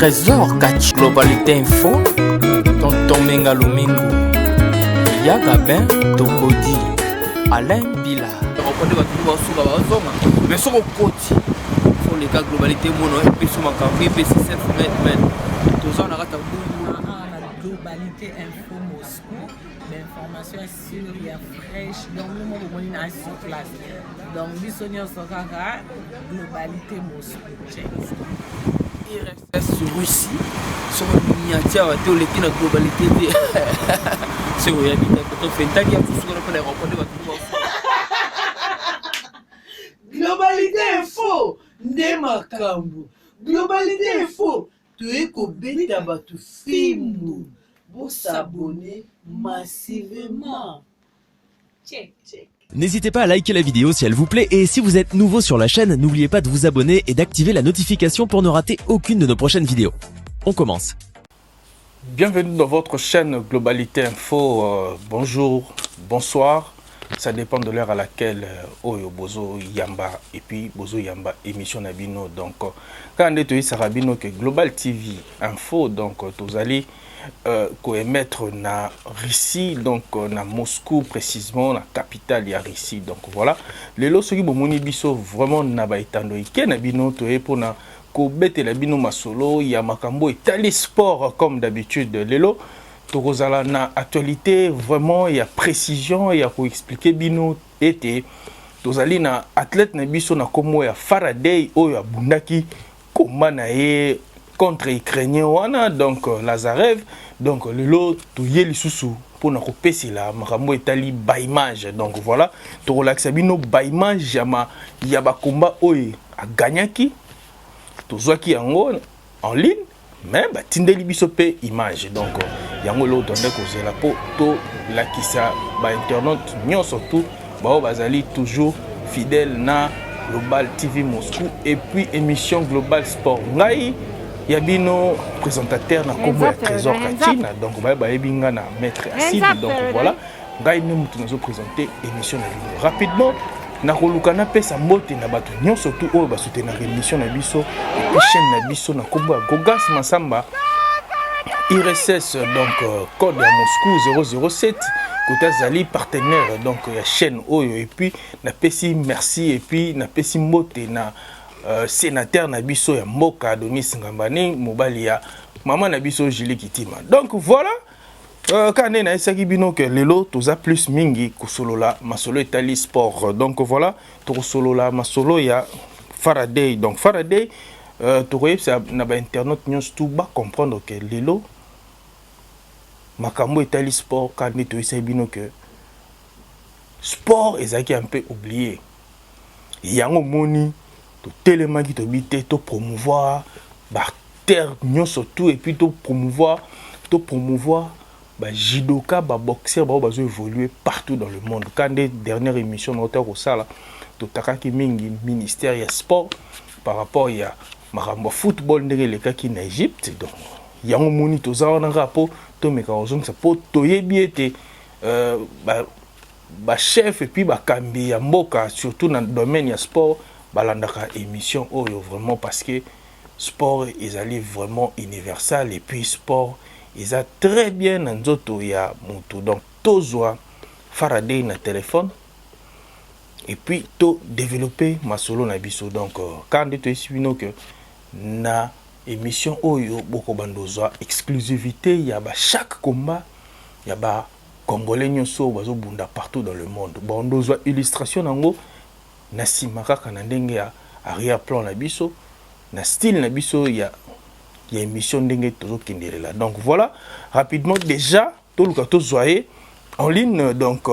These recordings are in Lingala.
Trésor Kachi, Globalité Info, Tonton Menga Lumingu, Ya Gabin Tokodi, Alain Bila. Okonde bato nde basuka bazonga, mais soki okoti oleka Globalité, mono epesi makambo, epesi self made man. Toza na kati ya bungu na Globalité Info Moscou, bainformation ya sur ya fraîche. Donc no moko omoni na sur place, donc biso nyonso kaka Globalité Moscou. URSS, Russie, soki oniati awa te, oleki na Globalité te, soki oyabi te tofentaki ya mosusu wana mpona aéroport nde bato nde basuka. Globalité Info nde makambo. Globalité Info, toye kobeta bato fimbu. Bos'abonner massivement. Check check. N'hésitez pas à liker la vidéo si elle vous plaît et si vous êtes nouveau sur la chaîne, n'oubliez pas de vous abonner et d'activer la notification pour ne rater aucune de nos prochaines vidéos. On commence. Bienvenue dans votre chaîne Globalité Info. Bonjour, bonsoir. Ça dépend de l'heure à laquelle oyo bozo yamba et puis bozo yamba émission na bino. Donc quand on est bino que Global TV Info, donc tozali koémettre na Russie, donc na Moscou précisément, na capitale ya Russie. Donc voilà, lelo soki bomoni biso vraiment na ba etando ike na bino, toye mpona kobetela bino masolo ya makambo etali sport comme d'habitude. Lelo tokozala na actualité vraiment ya précision ya koexpliquer bino ete tozali na athlète na biso na nkombo ya Faraday oyo abundaki komba na ye contre Ukrainien wana, donc Lazarev. Donc lelo toye lisusu mpona kopesela makambo etali baimage. Donc voilà, tokolakisa bino baimage ya bakomba oyo aganyaki. Tozwaki yango en ligne, mais batindeli biso mpe image. Donc yango eloko tonde kozela mpo tolakisa bainternaute nyonso tu bao bazali toujours fidèle na Global TV Moscou et puis émission Global Sport. Ngai ya bino présentateur na nkombo ya Trésor Katina, donc baye bayebi nga na Maître Acide. Donc voilà, ngai nde moto nazoprésente émission na bino. Rapidement, nakoluka napesa mbote na bato nyonso tu oyo basoutenaka émission na biso et puis chaîne na biso na nkombo ya Gogas Masamba URSS, donc code ya Moscou 007, côté azali partenaire donc ya chaîne oyo. Et puis napesi merci et puis napesi mbote na sénateur na biso ya mboka Adonis Ngambani, mobali ya mama na biso Julie Kitima. Donc voilà, kaka nde nayesaki bino ke lelo toza plus mingi kosolola masolo etali sport. Donc voilà, tokosolola masolo ya Faraday. Donc Faraday, tokoyebisa na bainternaute nyonso tu bacomprendre ke lelo makambo etali sport, kaka nde toyesaki bino ke sport ezalaki un peu oublié. Yango moni totelemaki, tobi te topromouvoir baacteur nyonso tout et puis topromouvoir bajudoka, baboxeur bao bazo évoluer partout dans le monde. Ka nde dernière émission na ota kosala, totakaki mingi ministère ya sport par rapport ya makambo ya football ndenge elekaki na Égypte. Donc yango moni toza wana kaka mpo tomeka kozongisa, mpo toyebi ete bachef et puis bakambi ya mboka, surtout na domaine ya sport, balandaka émission oyo vraiment, parce que sport ezali vraiment universal et puis sport eza très bien na nzoto ya motu. Donc tozwa Faraday na téléphone et puis todévelopper masolo na biso. Donc kaka nde toyesi bino ke na émission oyo bokobanda ozwa exclusivité ya bachaque combat ya bacongolais nyonso oyo bazobunda partout dans le monde. Bon, ndozwa illustration nango na nsima kaka na ndenge ya arrière plan na biso, na style na biso ya émission ndenge tozokendelela. Donc voilà, rapidement déjà toluka tozwa ye en ligne. Donc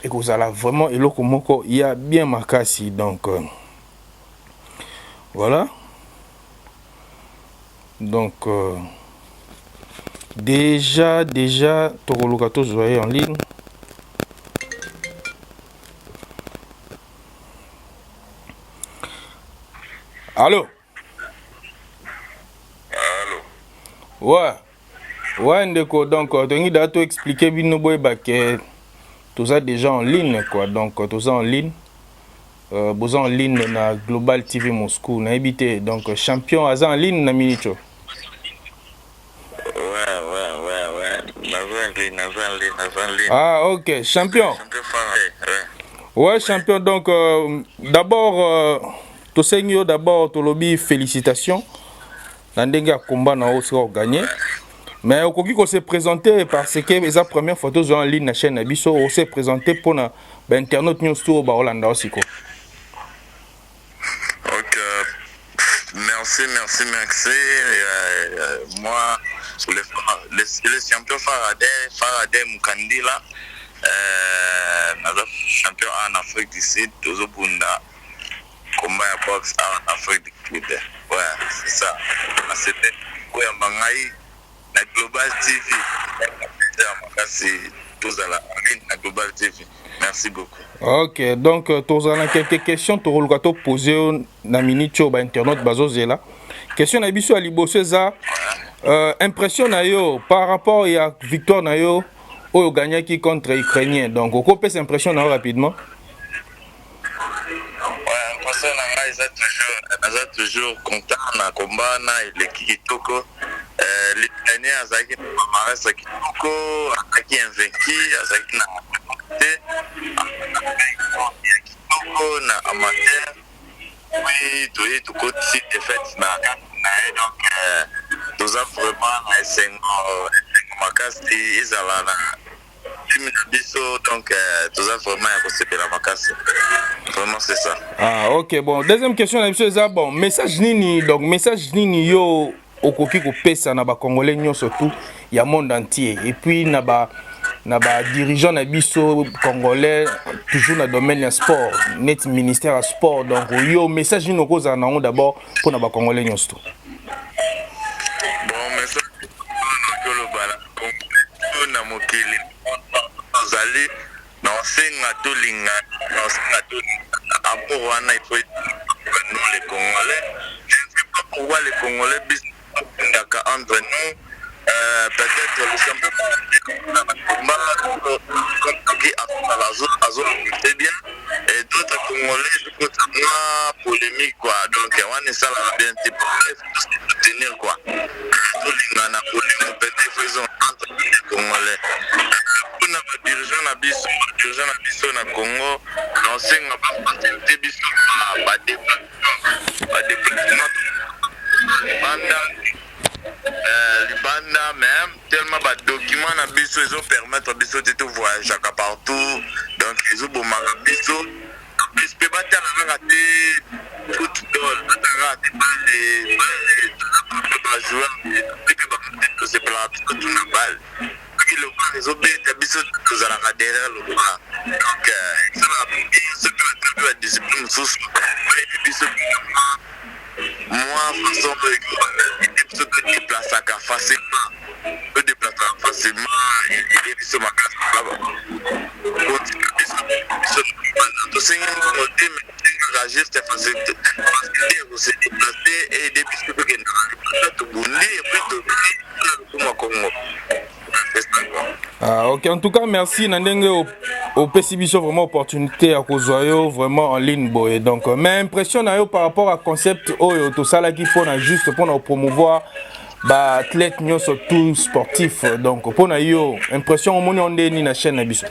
ekozala vraiment eloko moko ya bien makasi. Donc voilà, donc déjà tokoluka tozwa ye en ligne. Allô? Allô? Ouais, ndeko, donc tolingi daa to expliquer bino boyeba ke toza déjà en ligne quoi. Donc toza en ligne. Boza en ligne na Global TV Moscou, nayebi te. Donc champion aza en ligne na minute oyo. Ouais. Naza en ligne, naza en ligne, naza en ligne. Ah ok, champion. Champion Fara, ouais. Ouais, champion, donc d'abord tosengi yo d'abord, tolobi félicitations na ndenge ya combat na yo osika ogagner. Mais okoki kose présenter parce que eza première fois tozwa en ligne na chaîne na biso. Ose présenter mpona bainternaute nyonso to oyo baolanda yo sikoyo. Ok, merci, merci, merci. Moi, le champion Faraday, Faraday Mukandila, naza champion en Afrique du Sud, tozobunda combat ya boxe en Afrique du Sud. Ouais, c'est ça. C'était koyamba ngai na Global TV. Ya makasi tozala en ligne na Global TV. Merci beaucoup. Ok, donc tozala na quelques questions tokoluka topose yo na minute oyo bainternaute bazozela. Question na biso ya liboso eza impression na yo par rapport ya victoire na yo oyo ogagnaki contre Ukrainien. Donc okopesa impression na yo rapidement. Ouais, impression na ngai eza toujours, naza toujours content na combat wana, eleki kitoko. L'Ukrainien azalaki na palmarès ya kitoko, azalaki invaincu, azalaki na te ya kitoko na amateur. Oui, toye tokotisi défaite na kati na ye. Donc toza vraiment na esengo, esengo makasi ezala na team na biso. Donc toza vraiment ya kosepela makasi, vraiment c'est ça. Ah ok, bon, deuxième question na biso eza, bon, message nini, donc message nini yo okoki kopesa na bacongolais nyonso tout ya monde entier et puis na badirigeant na biso congolais, toujours na domaine ya sport, neti ministère ya sport? Donc yo message nini okozala nango d'abord mpona bacongolais nyonso tout? Bon, message koloba na mokili ozali na osenga tolinga, na osenga tolinga amour wana. Il faut nous les Congolais, je ne sais pas pourquoi les Congolais biso tokundaka entre nous. Peut-être le champion combat qui azo c'est bien et d'autres Congolais ekota mwa polémique quoi. Donc wana esalaka bien te. Soutenir quoi, tolingana, bolingo peut-être faut eza entre les Congolais. Mpona badirigeant na biso, badirigeant na biso na Congo, na osenga bafacilité biso badéplacement libanda, libanda même tellement badocument na biso ezopermettre biso te tovoyageaka partout. Donc ezobomaka biso plus. Mpe batala kaka te football, batala kaka te balle, balle, bajoueur mpe bango te. Tosepelaka biso tuna balle, soki lokola ezobeta biso tozalaka derrière lokola. Donc esalaka bien soki batala mpe badiscipline mosusu bayebi biso mwa façon biso todéplasaka facilement, todéplasaka facilement, ede biso makasi. Kotika biso, biso tosengi mbongo te, mais tosengaka juste facilité ya kose déplacer, ede biso tokendaka libanda, tobundi et puis tobi mpona lokuma Congo. Ah, ok, en tout cas, merci na ndenge opesi biso vraiment opportunité ya kozwa yo vraiment en ligne boye. Donc, mais impression na yo par rapport à concept oyo tosalaki mpona juste mpona promouvoir baathlète nyonso tout sportif, donc mpona yo impression omoni yo ndeni na chaîne na biso?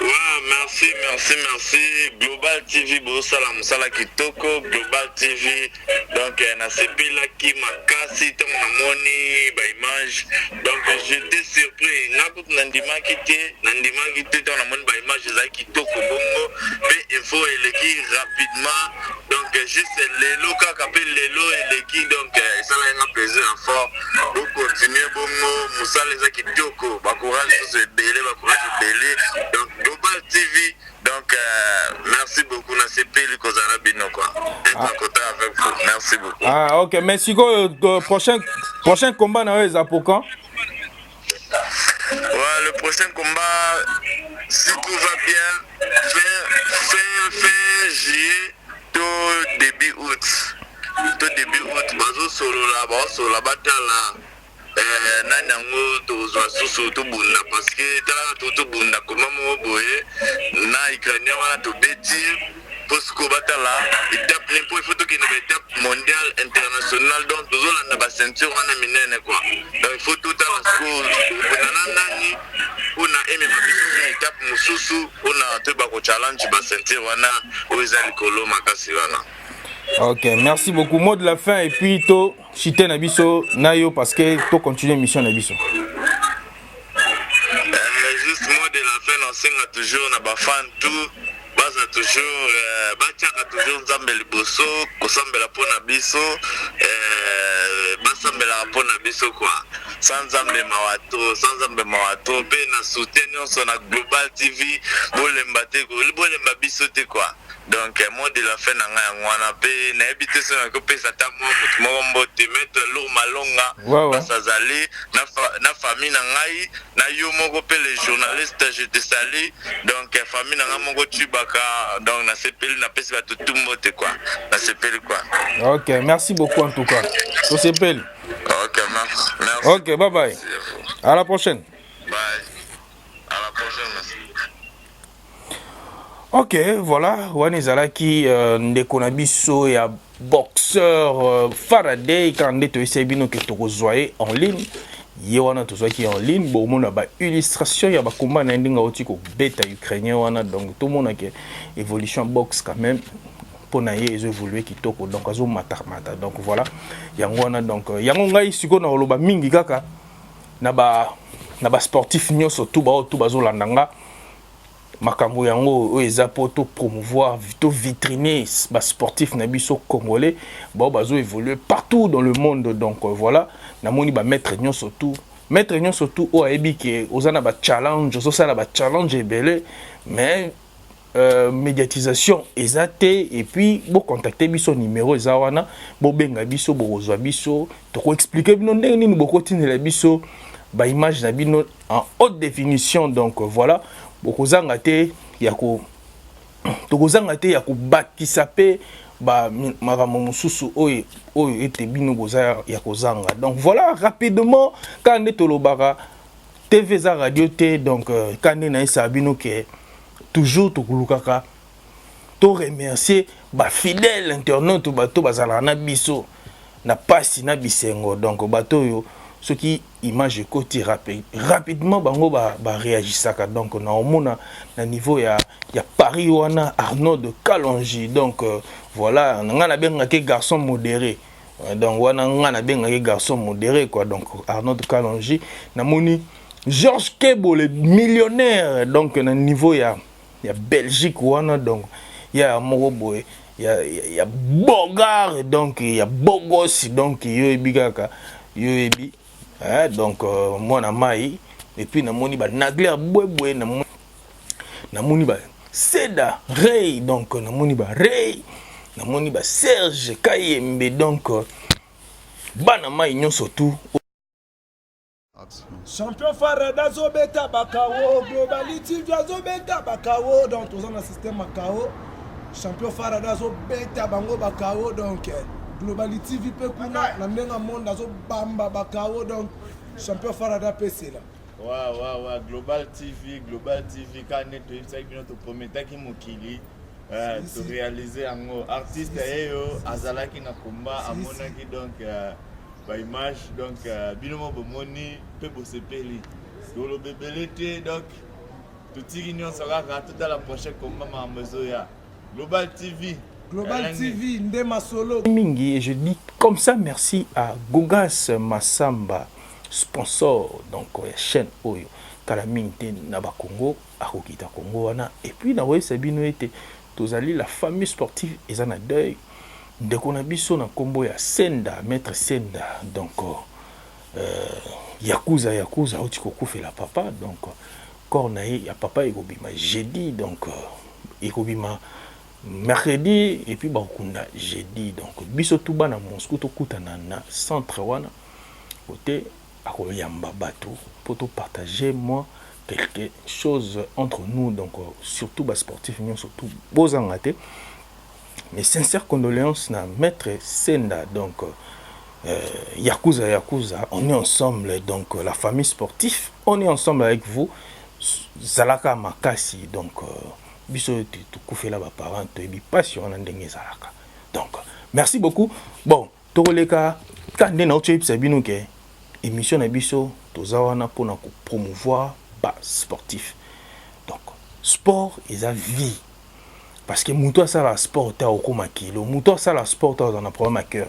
Ouais, merci, merci, merci. Global TV, bosala mosala kitoko, Global TV. Donc, nasepelaki makasi ntango namoni baimage. Donc, j'étais surpris. Nga kutu nandimaki te, nandimaki te ntango namoni baimage ezalaki kitoko bongo mpe info eleki rapidement. Donc, juste lelo kaka mpe lelo eleki. Donc, esalaki nga plaisir fort. Bocontinue bongo, mosala eza kitoko. Bacourage susu ebele, bacourage ebele. Donc, Global TV, donc merci beaucoup. Nasepeli kozala bino quoi. Être en contact avec vous. Merci beaucoup. Ah ok, mais sikoyo prochain combat na yo eza pour quand? Ouais, le prochain combat, si tout va bien, fin juillet to début août. To début août, bazosolola, bazosolola, batala. Eh, nani yango tokozwa susu tobunda parce que talaka to tobunda koma moko boye na ukrainien wana tobeti mpo sikoyo batala etape ne mpo ifo tokende ba etape mondiale international donc tozolanda ba ceinture wana minene quoi. Donc il faut totala sikoyo tokobunda na nani mpona emema biso na etape mosusu mpona toyeba kochallenge ba ceinture wana oyo eza likolo makasi wana. Ok, merci beaucoup. Mot de la fin et puis to chite na biso na yo parce que to continuer mission na biso. Juste mot de la fin, nasenga toujours na ba fan tout baza toujours batiaka toujours Nzambe liboso, kosambela mpo na biso, basambelaka mpo na biso quoi. Sans Nzambe mawa trop, sans Nzambe mawa trop. Mpe na soutien nyonso na Global TV, bolemba te, bolemba biso te quoi. Donc mot de la fin na ngai yango wana, mpe nayebi te soki nakopesa ata mwa motu moko mbote, maître Lour Malonga. Place azali na famille na ngai, na yo moko mpe le journaliste, je te salue. Donc famille na ngai moko Tshibaka, donc nasepeli, napesi bato tu mbote quoi, nasepeli quoi. Ok, merci beaucoup en tout cas, tosepeli. Ok, merci, merci. Ok, bye bye, à la prochaine. Bye, à la prochaine, merci. Ok, voilà, wana ezalaki ndeko na biso ya boxeur Faraday, kaka nde toyesaki bino ke tokozwa ye en ligne. Ye wana tozwaki en ligne, bomona ba illustration ya bakomba na ye ndenge auti kobeta ukrainien wana. Donc tomona ke évolution boxe quand même mpo na ye ezo évolue kitoko, donc azomatamata. Donc voilà, yango wana. Donc yango ngai sikoyo na koloba mingi kaka na ba sportif nyonso tu baoyo tu bazolanda nga, makambo yango oyo eza mpo to promouvoir, to vitriner ba sportif na biso congolais bao bazo évoluer partout dans le monde. Donc voilà, namoni ba maître nyonso tu, maître nyonso tu oyo ayebi ke oza na ba challenge, ozosala ba challenge ebele, mais médiatisation eza te. Et puis bocontacte biso, numéro eza wana, bobenga biso, bokozwa biso, tokoexplike bino ndenge nini bokotindela biso ba image na bino en haute définition. Donc voilà, bokozanga te ya ko tokozanga te ya kobakisa mpe makambo mosusu oyo ete bino boza ya kozanga. Donc voilà, rapidement, kaka nde tolobaka, TV eza radio te. Donc kaka nde nayesaka bino ke toujours tokolukaka to remercier ba fidèle internaute, bato bazalaka na biso na pasi na bisengo. Donc bato oyo soki image ekoti rapidement, bango baréagisaka. Donc na omona na niveau ya Paris wana, Arnaud de Kalongi. Donc voilà, nga nabengaki garçon modéré. Donc wana nga nabengaki garçon modéré quoi. Donc Arnaud de Kalongi, namoni Georges Kebo le millionnaire, donc na niveau ya Belgique wana. Donc ya moko boye ya bogar, donc ya bogosi. Donc yo yebi kaka, yo yebi, donc mwana mai. Et puis namoni banagler bwebwe, namoni ba Seda Rey, donc namoni ba Rey, namoni ba Serge Kayembe. Donc bana mai nyonso tu. Champion Farad azobeta bakao, Global TV azobeta bakao, donc toza na système bakao. Champion Farad azobeta bango bakao, donc Global TV mpe kuna na ndenge monde azobamba bakao, donc Champion Farad apesela. Wa Global TV, Global TV, kaka nde toyebisaki bino, toprometaki mokili, toréalise yango. Artiste yeyo azalaki na komba, amonaki donc ba image, donc bino mo bomoni mpe bosepeli. Toloba ebele te, donc totiki nyonso kaka totala prochain komba, makambo ezoya. Global TV. Global TV nde masolo. Mingi, et je dis comme ça merci à Gogas Massamba, sponsor donc ya chaîne oyo. Kala mingi te na bakongo akokita Kongo wana. Et puis nakoyebisa bino ete tozali la famille sportive eza na deuil, ndeko na biso na nkombo ya Senda, maître Senda. Donc Yakuza, Yakuza auti kokufela papa. Donc corps na ye ya papa ekobima jeudi, donc ekobima mercredi et puis bakokunda jeudi. Donc biso tu bana Moscou tokutana na centre wana kote akoyamba bato mpo topartage moi quelque chose entre nous. Donc surtout basportif nyonso tu bozanga te. Mes sincères condoléances na maître Senda. Donc Euh, Yakuza Yakuza, on est ensemble, donc euh, la famille sportive, on est ensemble avec vous. Zalaka Makasi, donc euh, biso tokufela ba parents toyebi pasi wana ndenge ezalaka. Donc merci beaucoup. Bon, tokoleka ka nde nauti oyebisa bino ke émission na biso toza wana mpona kopromouvoir ba sportif. Donc sport eza vie. Parce que moto asala sport te akokoma kilo, moto asala sport te azala na problème ya cœur,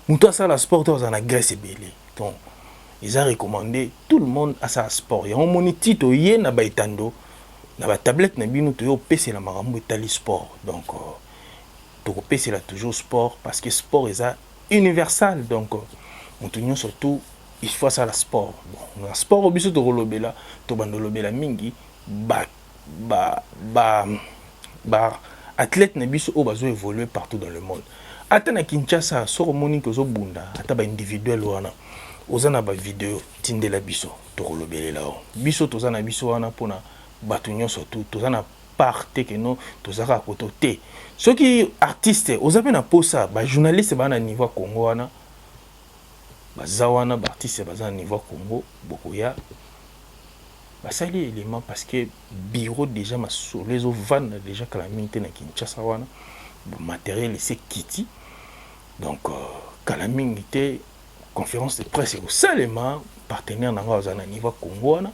moto asala sport te azala na graisse ebele. Donc eza recommandé tout le monde asala sport. Yango moni ti toye na baetando na batablette na bino, toye opesela makambo etali sport. Donc euh, tokopesela toujours sport parce que sport eza universal. Donc moto nyonso tout il faut asala sport. Bon, na sport biso tokolobela, tobanda olobela mingi ba ba ba ba athlète na biso oyo bazo évoluer partout dans le monde. Ata na Kinshasa, soki omoni ke ozobunda ata baindividuel wana, oza na bavideo, tindela biso, tokolobelela o biso. Toza na biso wana mpona bato nyonso tu, toza na part te keno toza kaka koto te. Soki artiste oza mpe na posa, bajournaliste baa na niveau ya Congo wana, baza wana, baartiste baza na niveau ya Congo, bokoya basali élément parce que bureau déjà masolo ezovanda déjà kala mingi te na Kinshasa wana, matériel ese kiti. Donc euh, kala mingi te conférence de presse ekosalema. Partenaire na ngai aza na niveau ya Congo wana,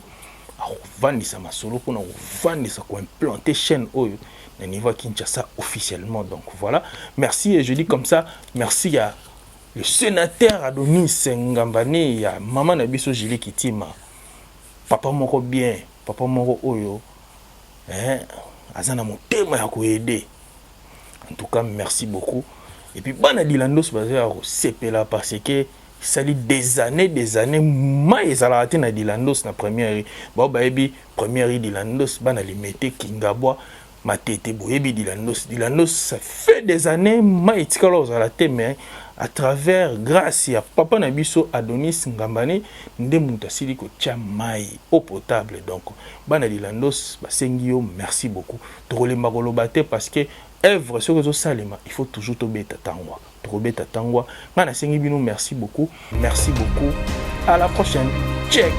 akovandisa masolo mpona kovandisa koimplanter chaîne oyo na niveau ya Kinshasa officiellement. Donc voilà, merci et je dis comme ça merci ya le sénateur Adonis Ngambane, ya mama na biso Julie Kitima, papa moko bien, papa moko oyo eh, aza na motema ya koaider. En tout cas merci beaucoup. Et puis bana Dilandos baza ya kosepela parce que esali des années, des années mai ezalaka te na Dilandos, na première rue. Bao bayebi première rue Dilandos, bana Limete, Kingabwa, Matete, boyebi Dilandos. Dilandos, ça fait des années mai etikala kozala te, mais à travers grâce ya papa na biso Adonis Ngambane nde moto asili kotia mai eau potable. Donc bana Dilandos basengi yo merci beaucoup. Tokolemba koloba te parce que œuvre soki ezosalema, il faut toujours tobeta tangwa, tokobeta tangwa. Ngai nasengi bino merci beaucoup, merci beaucoup, à la prochaine, check.